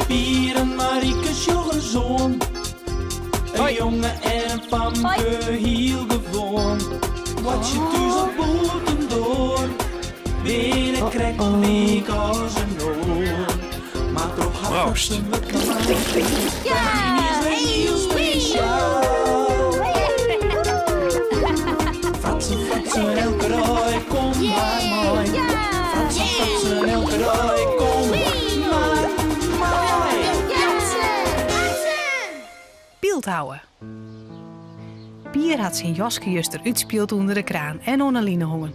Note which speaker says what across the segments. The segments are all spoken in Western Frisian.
Speaker 1: Pier en Marike sjoch ris oan. In jonge en in famke, hiel gewoan. Boartsje thús of bûtendoar, binne krekt lyk as in oar. Mar troch har
Speaker 2: Proost.
Speaker 1: fratsen wurdt mei is wer hiel spesjaal. Fratsen, fratsen, elke dei, kom mar mei. Fratsen, fratsen, elke dei, kom mar mei.
Speaker 3: Byldhouwe. Pier hat syn jaske juster útspield ûnder de kraan en oan 'e line hongen.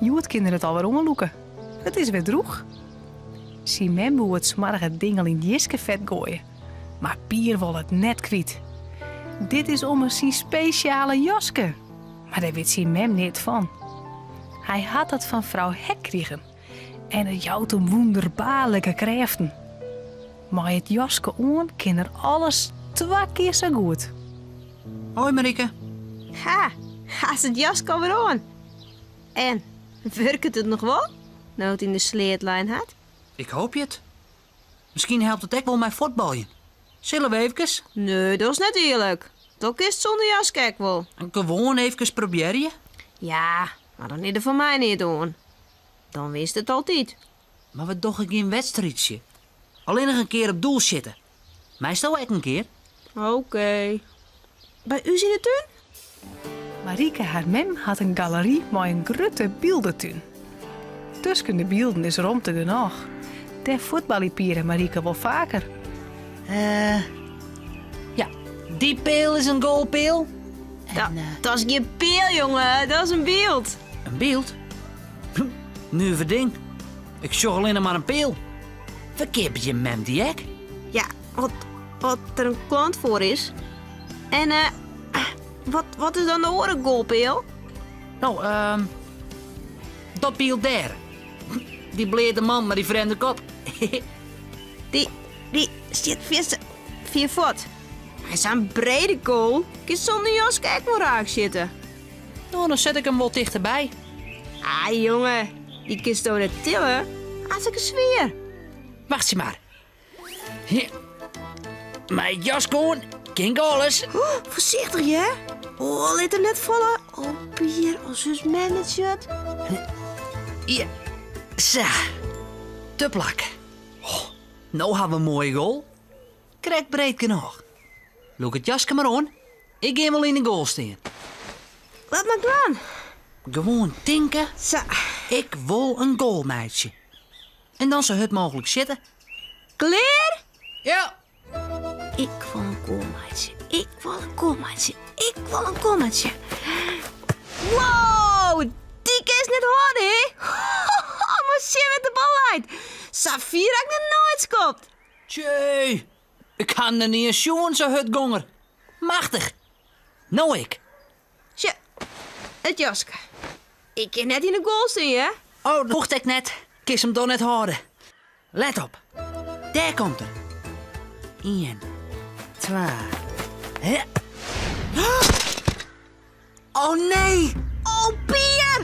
Speaker 3: Hjoed kin er it alwer oanlûke. It is wer drûch. Syn mem woe it smoarge ding al yn it jiskefet goaie, mar Pier wol it net kwyt. Dit is ommers syn spesjale jaske. Mar dêr wit syn mem neat fan. Hy hat it fan frou Hek krigen en it jout him wûnderbaarlike krêften. Mei it jaske oan kin er alles twa kear sa goed.
Speaker 4: Hoi Marike.
Speaker 5: Ha, hast it jaske alwer oan. En, wurket it noch wol, no't it yn de sleat lein hat?
Speaker 4: Ik hoopje it. Miskien helpt it ek wol mei fuotbaljen. Sille we eefkes?
Speaker 5: Nee, dat is net earlik. Dat kinst sûnder jaske ek wol.
Speaker 4: Gewoan eefkes probearje.
Speaker 5: Ja, mar dan is der foar my neat oan. Dan winst it altyd.
Speaker 4: Mar we dogge gjin wedstriidsje. Allinnich in kear op doel sjitte. Meisto ek in kear?
Speaker 5: Oké. By ús yn de tún?
Speaker 3: Marike har mem hat in galery mei in grutte byldetún. Tusken de bylden is romte genôch. Dêr fuotbalje Pier en Marike wol faker.
Speaker 4: Eh, ja, dy peal is in goalpeal.
Speaker 5: En, eh, Dat is gjin peal, jonge. Dat is in byld.
Speaker 4: In byld? Nuver ding. Ik sjoch allinnich mar in peal. Ferkeapet jim mem dy ek?
Speaker 5: Ja, wat, wat der in klant foar is. En eh, wat, wat is dan de oare goalpeal?
Speaker 4: No, ehm, dat byld dêr. Dy bleate man mei dy frjemde kop.
Speaker 5: Dy, dy stiet fierste fier fuort. Hy is sa'n brede goal, kin sûnder jaske ek wol raak sjitte.
Speaker 4: No, dan set ik him wol tichterby.
Speaker 5: Ah, jonge, dy kinsto net tille. Hartstikke swier.
Speaker 4: Wachtsje mar. Hier. Mei it jaske oan kin ik alles.
Speaker 5: Oh, foarsichtich, hear. Oh, lit him net falle. Oh, Pier, as ús mem it sjocht.
Speaker 4: Ja, sa. Te plak. Oh, no ha we in moaie goal. Krekt breed genôch. Lûk it jaske mar oan. Ik gean wol yn de goal stean.
Speaker 5: Wat moat ik dwaan?
Speaker 4: Gewoan tinke.
Speaker 5: Sa.
Speaker 4: Ik wol in goal meitsje. En dan sa hurd mooglik sjitte.
Speaker 5: Klear?
Speaker 4: Ja.
Speaker 5: Ik wol in goal meitsje. Ik wol in goal meitsje. Ik wol in goal meitsje. Wow, dy kinst net hâlde, hè? Mar sjen wêr't de bal leit. Sa fier ha ik noch noait skopt.
Speaker 4: Tjee, ik ha him nea sjoen sa hurd gong er. Machtich. No ik.
Speaker 5: Sjoch, it jaske. Ik kin net yn de goal stean, hear.
Speaker 4: Oh, dat hoecht ek net. Kinst him dochs net hâlde. Let op. Dêr komt er. Ien, twa. Hè. Oh nee!
Speaker 5: Oh Pier!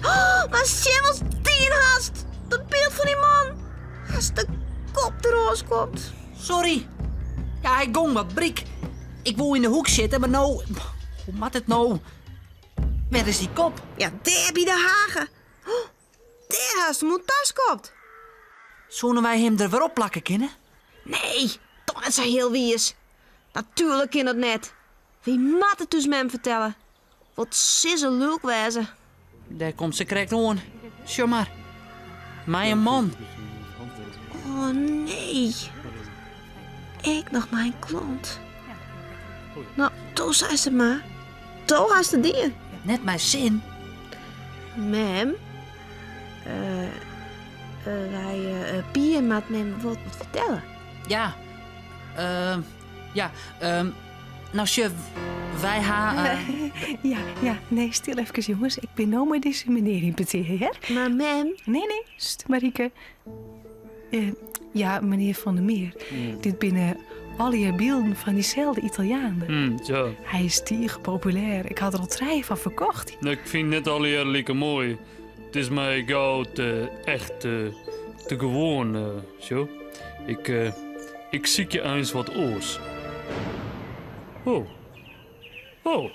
Speaker 5: Mar sjen watst dien hast! Dat byld fan dy man! Hast de kop derôf skopt.
Speaker 4: Sorry. Ja, hy gong wat bryk. Ik woe yn de hoek sitte, mar no. Hoe moat it no? Wêr is dy kop?
Speaker 5: Ja, dêr by de hage. Dêr hast him oan ta skopt.
Speaker 4: Soene wy him der wer op plakke kinne?
Speaker 5: Nee, doch net sa heal wiis. Natuerlik kin dat net. Wy moatte it ús mem fertelle. Wat sil se lulk wêze.
Speaker 4: Dêr komt se krekt oan. Sjoch mar. Mei in man.
Speaker 5: Oh nee. Ek noch mei in klant. No, do seist it mar. Do hast it dien.
Speaker 4: Net mei sin.
Speaker 5: Mem, wy Pier moat mem wat fertelle.
Speaker 4: Ja, ja, no sjoch, wy ha.
Speaker 3: Ja, ja, nee, stil efkes jonges. Ik bin no mei dizze menear yn petear, hear.
Speaker 5: Mar mem.
Speaker 3: Nee, nee, sst, Marike. Ja, menear Van der Meer, dit binne allegear bylden fan dyselde Italiaan.
Speaker 2: Ja.
Speaker 3: Hy is tige populêr. Ik ha der al trije fan ferkocht.
Speaker 2: Ik fyn net allegear like moai. It is my gau te echt, te gewoan, sjo. Ik. Ik sykje eins wat oars. Oh. Oh.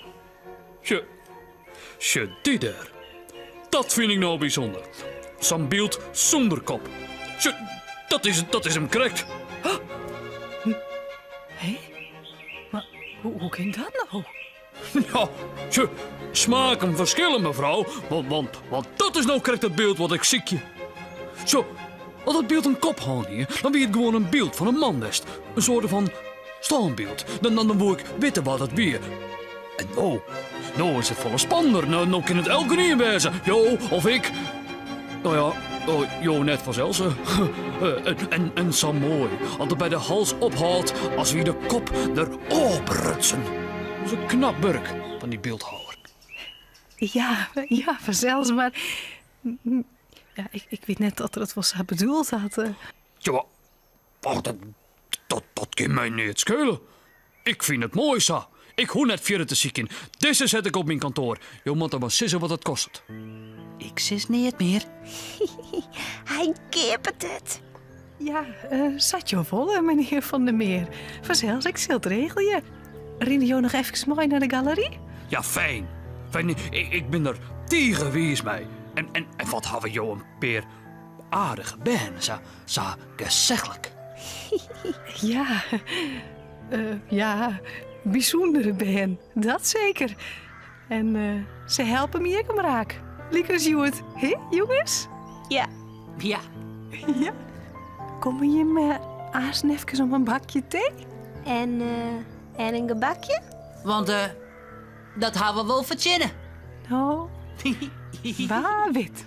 Speaker 2: Sjoch, sjoch dy dêr. Dat fyn ik no bysûnder. Sa'n byld sûnder kop. Sjoch, dat is, dat is him krekt.
Speaker 3: Hé? Mar hoe, hoe kin dat no?
Speaker 2: Ja, sjoch, smaken ferskille, mefrou. Want, want, want dat is no krekt it byld wat ik sykje. Sjoch, as dat byld in kop hân hie, dan wie it gewoan in byld fan in man west. In soarte fan stânbyld. Dan, dan, dan woe ik witte wa't it wie. En no, no is it folle spannender. No, no kin it elkenien wêze. Jo of ik. No ja, oh, jo net fansels. Eh, en, en sa moai, as it by de hals ophâldt as wie de kop der ôfbrutsen. Dat is in knap wurk fan dy byldhouwer.
Speaker 3: Ja, ja, fansels, mar ja, ik, ik wit net oft er it wol sa bedoeld hat.
Speaker 2: Ja, Och, dat, dat, dat kin my neat skele. Ik fyn it moai sa. Ik hoech net fierder te sykjen. Dizze set ik op myn kantoar. Jo moatte mar sizze wat it kostet.
Speaker 4: Ik sis neat mear.
Speaker 5: Hy keapet it.
Speaker 3: Ja, uh, sa't jo wolle, menear Van der Meer. Fansels, ik sil it regelje. Rinne jo noch efkes mei nei de galery?
Speaker 2: Ja, fijn. Fijn. Ik, ik bin der tige wiis mei. En, en, en wat hawwe jo in pear aardige bern, sa, sa gesechlik.
Speaker 3: Ja, uh, ja, bysûndere bern, dat seker. En uh, se helpe my ek omraak. Lykas hjoed, hè, jonges?
Speaker 5: Ja.
Speaker 4: Ja.
Speaker 3: Ja. Komme jimme aanst efkes om in bakje tee?
Speaker 5: En, uh, en in gebakje?
Speaker 4: Want uh, dat hawwe we wol fertsjinne.
Speaker 3: No, wa wit.